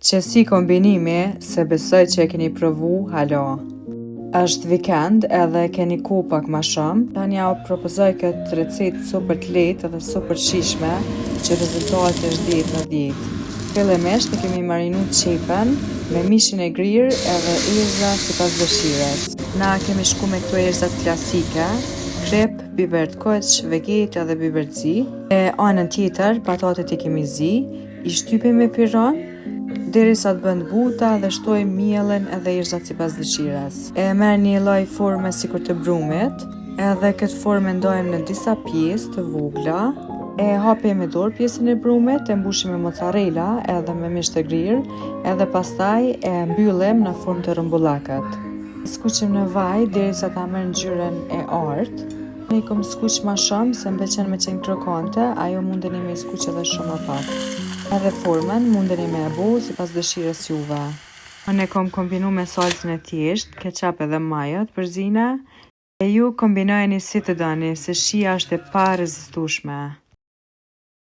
Qësi kombinimi, se besoj që e keni provu hala. Është vikend edhe keni ku pak ma shumë. Tani ja u propozoj këtë recetë super të lehtë edhe super të shijshme, që rezultati është 10 në 10. Fillimisht e kemi marinu qepën me mishin e grirë edhe erza sipas dëshirës. Na kemi shku me këto erzat klasike, krip, biber të kuq, veget edhe biber të zi. E anën tjetër, patatet i kemi zi, i shtypim me piron, deri sa të bën të buta dhe shtojmë miellin edhe erzat sipas dëshirës. E merr një lloj forme sikur të brumit, edhe këtë formë e ndajmë në disa pjesë të vogla. E hapim me dorë pjesën e brumit, e mbushim me mozzarella edhe me mish të grirë, edhe pastaj e mbyllim në formë të rrumbullakët. Skuqim në vaj derisa ta merr ngjyrën e artë. Unë i kom skuq ma shumë se më pëlqen me qenë krokante, ajo mundeni me i skuq edhe shumë ma pak. Edhe formën mundeni me e bo sipas dëshirës juve. Unë e kom kombinu me salcën e thjesht, ketchup edhe majo të përzine, e ju kombinojeni si të doni, se shija është e parezistueshme.